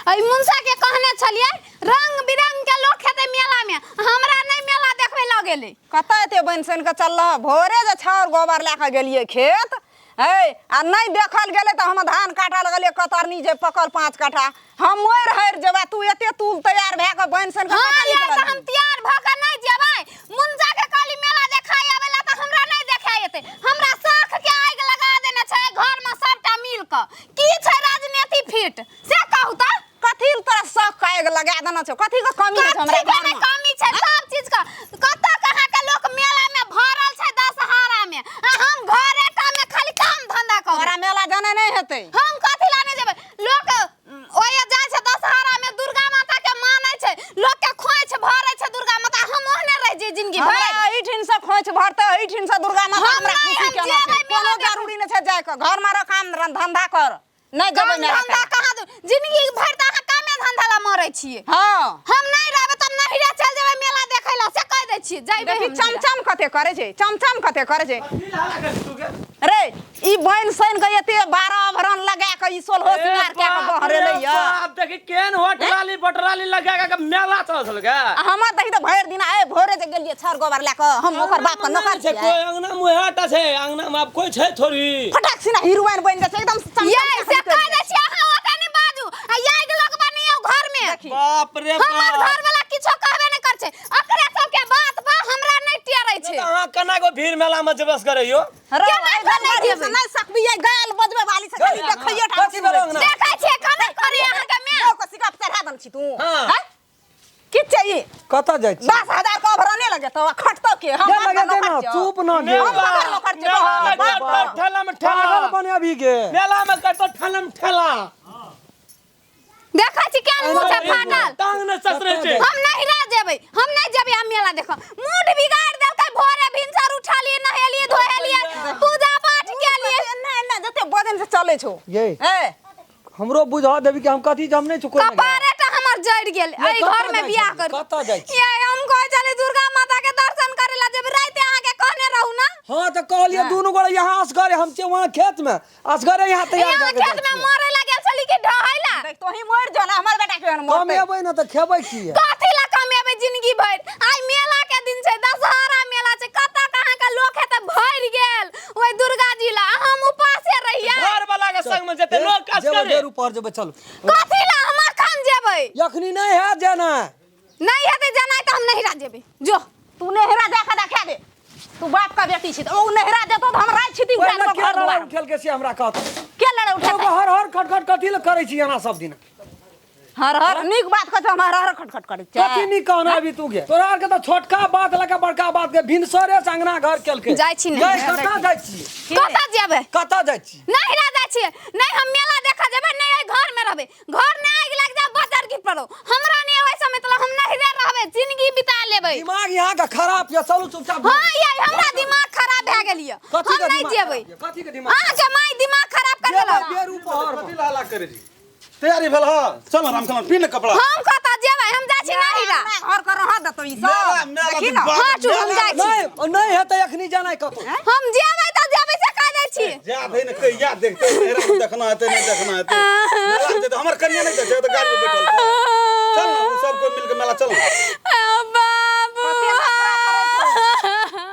एहि मुनसा के कहने छलियै रंग बिरंग के लोक हेतै मेला में, हमरा नहि मेला देखबै लऽ गेलै। कतऽ एते बनि सनि कऽ चलल? भोरे जे छाउर गोबर लए कऽ गेलियै खेत है आ नहि देखल गेलै तऽ हम धान काटऽ लगलियै कतरनी जे पकल 5 कट्ठा। हम मरि हरि जेबै, तू एते तूल तैयार भए कऽ बनि सनि कऽ हाँ कतऽ यार, तऽ निकलली? हम तैयार भऽ कऽ नहि जेबै। मुनसा के कहली मेला देखाय आबै ला तऽ हमरा नहि देखाय एतै। हमरा शौख के आगि लगा देने छै घर में सबटा मिल कऽ। की छै राजनीति फिट से कहू तऽ? कथी लए तोरा शौख के आगि लगा देने छौ? कथी के कमी छै हमरा कथी के घरमे? नहि कमी छै सब चीज के। कतऽ कहाँ के लोक मेला में भरल छै दशहरा में, आ हम घरे टा में खाली काम धंधा करू। तोरा मेला जाना नहि हेतै। हम कथी ला नहि जेबै? लोक ओए जाइ छै दशहरा में, दुर्गा माता के मानै छै, लोक के खोंइछ भरै छै दुर्गा माता, हम ओहने रहि जे जिंदगी भरि। हमरा एहिठिन से खोंइछ भरतै, एहिठिन से दुर्गा माता हम हमरा नहि, खुशी हम केना जेबै छै? मेला कोनो देखै। जरूरी नहि छै जाय के, घर में रह, काम धंधा कर। नहि जेबै काम मेला धंधा करे। कहाँ दू? जिंदगी भरि तऽ अहाँ कामे धंधा ला मरै छियै। हाँ। हम नहि रहबै तब नहिरे चलि जेबै मेला देखै ला, से कहि दै छियै। जइबै देखी हम नहिरा। चमचम कते करै छै, चमचम कते करै छै रे। ई बनि सनि के एते 12 आभरण लगा के ई सोलहो सिंगार कए के बहरेलै य। बाप, देखी केहन होटलाली बटलाली लगा के मेला चल छल गे। आ हमर देखी तऽ भरि दिन आइ भोरे जे गेलियै छड़ गोबर लए कऽ, हम ओकर बाप के नौकर छै? छियै? कोई अंगना मुहाटा छै? अंगना में आब कोई छै थोड़ी? फटाक सिना हीरोइन बनि जाइ छै एकदम चमचम ये कए से के निकलि कहि जाइ दै छियै, अहाँ ओतऽ नहि बाजू आ आगि लगबा नहि आउ घर में। देखी। बाप रे हमर बाप। घर वाला किछो कहबे नहि करै छै, अकरे सबके बात पर हमरा नहि टेरै छै। अहाँ केना गो भीड़ मेला में जेबस करे यो? रौ, केना एहि कऽ नहि गड़बड़ी से जेबै? नहि सकबियै, गाल बजबै वाली से खाली देखैये टा कथी भेलौ अंगना? देखै छियै केना करी अहाँके माय। लौ के सिकप चढ़ा देने छी तू। हाँ। हैं? की छै ई? कतऽ जाइ छी? 10,000 के अभरने लगेतौ आ खटतौ के? हम गे बाप के लगेतै नौकर ना, छियौ। चुप ना गे। हम ककर नौकर छियौ? मेला में बाप करतौ के। ठेला में ठेला। पागल बने अभी गे। मेला में करतौ ठेला में ठेला। देखै छी केहन मुँह छै फाटल। टांग ने ससरे छै। हम नहीं रह जेबै, हम नहीं जेबै हम मेला देखऽ। मूड बिगाड़ देलकै। भोरे भिनसर उठलियै, नहेलियै धोएलियै, पूजा पाठ केलियै। एना एना जते वजन से चलै छौ। ये ए हमरो बुझा देबी कि हम कथी जे हम नहि चुको। कपारे टा हमर जरि गेल ये एहि कतऽ घर में जाइ बियाह छली? कर। कतऽ जाइ छी? ये हम कहै छली दुर्गा माता के दर्शन करे ला जेबै, राति अहाँके कहने रहू ना। हाँ तऽ कहलियै दुनू गोरे यहाँ असगरे, हम छियै वहाँ खेत में, असगरे यहाँ तैयार यहाँ भए के जाइ खेत में छियै। मरे ला गेल छली कि ढहै ला? देख, तोही मरि जो ना, हमर बेटा के मरतै। कमेबै ना तऽ खेबै की? कथी ला कमेबै जिंदगी भरि? आइ मेला के दिन छै, दशहरा मेला छै, कतऽ कहाँ के लोक हेतै भरि गेल ओहि दुर्गा जी ला, आ हम उपासे रहियै। घर वाला के संग में जेते लोग काज जेबै करे। बेर ऊपर जेबै, चलू। कथी ला हम अखन जेबै? अखनी नहि हैत जेना। नहि हेतै जेनाइ तऽ हम नहिरा जेबै। जो तू नहिरा जा कऽ देखा दे, तू बाप का बेटी छी तऽ ओ नहिरा जेतौ तऽ हम राज छिती उठा पहिले देबौ के घर लड़ाइ दुआर। उठेलकै से हमरा कहत। के लड़ाइ उठेतै? हर हर खटखट कथी लए करै छी एना सब दिन? हर हर नीक बात कहै छौ, हम हर हर खटखट करै छियै। कथी नीक कहना अभी तू गे? तोरा आरके तऽ छोटका बात लऽ कऽ बड़का बात के भिनसरे से अंगना घर केलकै। जाइ छी ने। गै, कतऽ जाइ छी? कतऽ जेबै? कतऽ जाइ छी? नहिरा जाइ छियै। नहि हम मेला देखऽ जेबै, नहि एहि घर में रहबै। घर में आगि लागि जाए, बजर गिर पड़ो, हमरा नहि ओहि समय मतलब हम नहिरे रहबै, जिंदगी बिता लेबै। दिमाग यहाँ के खराब यऽ, चलू चुपचाप। हाँ ये हमरा दिमाग खराब भए गेल यऽ। कथी हम के नहि दिमाग जेबै। खराब यऽ? कथी के दिमाग? अहाँके माय दिमाग खराब कर जेबै देलक। बेर ऊपर। कथी ला हल्ला करै छी? तैयारी भेल ह? चल राम खेलौन, पिन कपड़ा। हम कतऽ जेबै? हम जाइ छी नहिरा। घर कर रह देतौ ई सब। मेला मेला देखी ना। हाँ, चुप, हम जाइ छी। नहि नहि हेतै अखनी जेनाइ कतौ। हम जेबै तऽ जेबै से कहि दै छी। जा भई ने कहिया देखते, नहिरा में देखना हेतै नहि देखना हेतै। मेला में जेतै, हमर कन्या नहि जेतै, ओ तऽ गाड़ी में बैठल छै। चल ना, उ सब कोइ मिलके मेला चल ना। बाबू,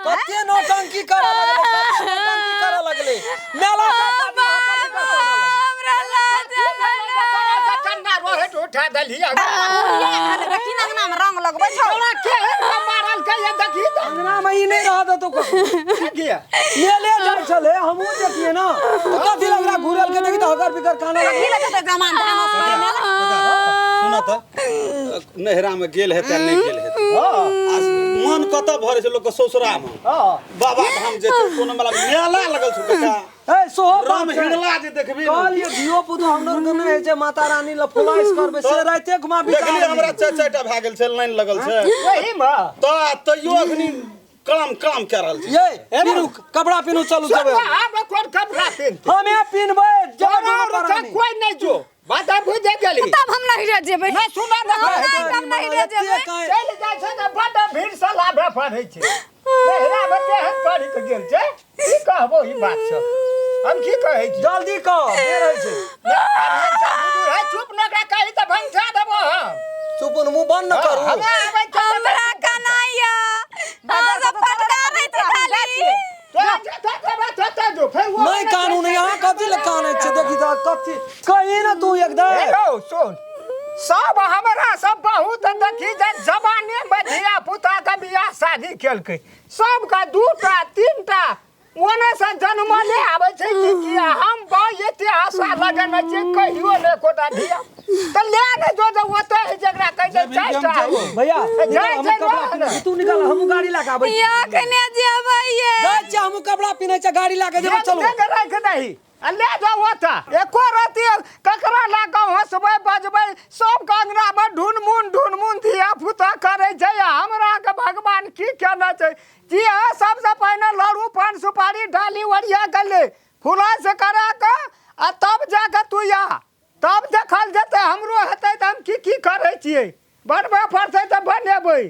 कते नौटंकी करऽ लगलै, कते नौटंकी करऽ लगलै मेला के। हमरा लाज लगल। ठंडा रोहट उठा देलही। देखी ना, अंगना में रंग लगबै छौ। तोरा केहन के मारल के ये देखी तऽ। अंगना में ई नहि रह देतौ कतौ। किया? मेले जाइ छलै, हमहूँ देखियै ना तऽ कथी लग ओकरा घुरल के देखी तऽ हगर बिगर कानऽ लगलै। कथी लगतै जमान धानस करे मेला? सुनऽ तऽ, नहिरा में गेल हेतै आ नहि गेल हेतै, आ मन कतऽ भरै छै लोक के? ससुरा में। बाबा धाम जेतै, कोनो मेला मेला लगल छौ काका? ए सोहो राम बात छै। हिंगला जे देखबी ने। कहलियै धियो पुतो हमरो के नहि होइ छै, माता रानी ल फुलाइश करबै से राइते घुमा बिता देखली हमरा चारि चारिटा भए गेल छै, लाइन लगल छै। ओही मे तऽ तैयो अखनी काम काम कए रहल छै। ये पिनू कपड़ा, पिनू, चलू जेबै। आब कोन कपड़ा पिन्हतै? हमे पिनबै, जेबै दुनू तोरा और प्राणी। कोई नहीं जो बात बुझे गेली। तब हम नहिरे जेबै। नहीं सुना ना। हम नहि, हम नहिरे जेबै। चलि जाइ छै तऽ बड्ड भीड़ से लाभे पड़ै छै। नहिरा मे तेहन पढ़ि कऽ गेल छै, की कहबो ई बात सब, हम की कहै छी? जल्दी कह, देर होइ छै। अरे चुप न, ओकरा कही तऽ भंग बंद न करू। हमरा आबै छै तऽ हमरा कनाइया अहाँ सब फटकारै छी खाली। तोरा जतऽ जेबै ततऽ जो, फेर ओ नहीं कानून है यहाँ, कथी ले कानै छै? देखी तऽ कथी कही ना तू एकदम। हे यौ सुन, सब हमरा सब बहुत देखी जे जवाने में धिया पुता के बियाह शादी केलकै, सबके 2टा 3टा ओने से जन्मले आबै छै कि किया हम एते आशा लगेने छियै कहियो नहि एकोटा धिया तऽ ले ने जो जे ओतऽ है जकरा कहै छै जेबही कि हम 4टा। जेबो? भैया जाइ निकाल, हमहूँ छै कपड़ा ने। पिन्है छी, तू निकाल, हमहूँ गाड़ी लए कऽ आबै छी। अखने जेबै ये। जाइ छियै, हमहूँ कपड़ा पिन्है छियै, गाड़ी लए कऽ जेबै, चलू। देख राखि दही आ ले जाओ ओतऽ, एको रति ककरा लए कऽ हँसबै बजबै, सबके अङ्गनामे ढुनमुन ढुनमुन धिया पुता करै छै आ हमरा के भगवान की केने छै जी। हाँ, सबसँ पहिने लड़ू पान सुपारी डाली ओरिया के ले फुलासँ करा कऽ आ तब जा कऽ तू आ, तब देखल जेतै। हमरो हेतै तऽ हम की की करै छियै, बनबऽ पड़तै तऽ बनेबै।